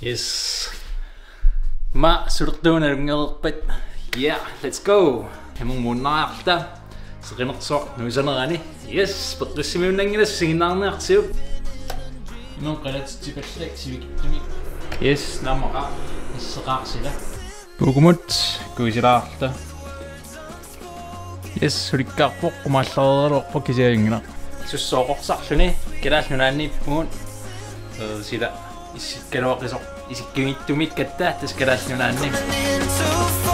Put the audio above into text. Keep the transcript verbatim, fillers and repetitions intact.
Yes. Ma sulertuunalunngereerpat. Yeah, let's go. Hemung muunnaarta. Seqinersoq nuisanerani. Yes, peqqissimiunnanngilaq singinnaarniarsiuk. Immaqa qalatsitsipallak sivikitsumik. Yes, naammaqa. Isseqaarsila. Puukumut kuisilaarta. Yes, sulikkaarpoq, qumaallareeraluarpoq kisianni. Sussooqorsarluni Kalaallit Nunaanniippugut. Ee, sila issikkaluaqisoq isikkiinngitsumikkatta tassa Kalaallit Nunaanni.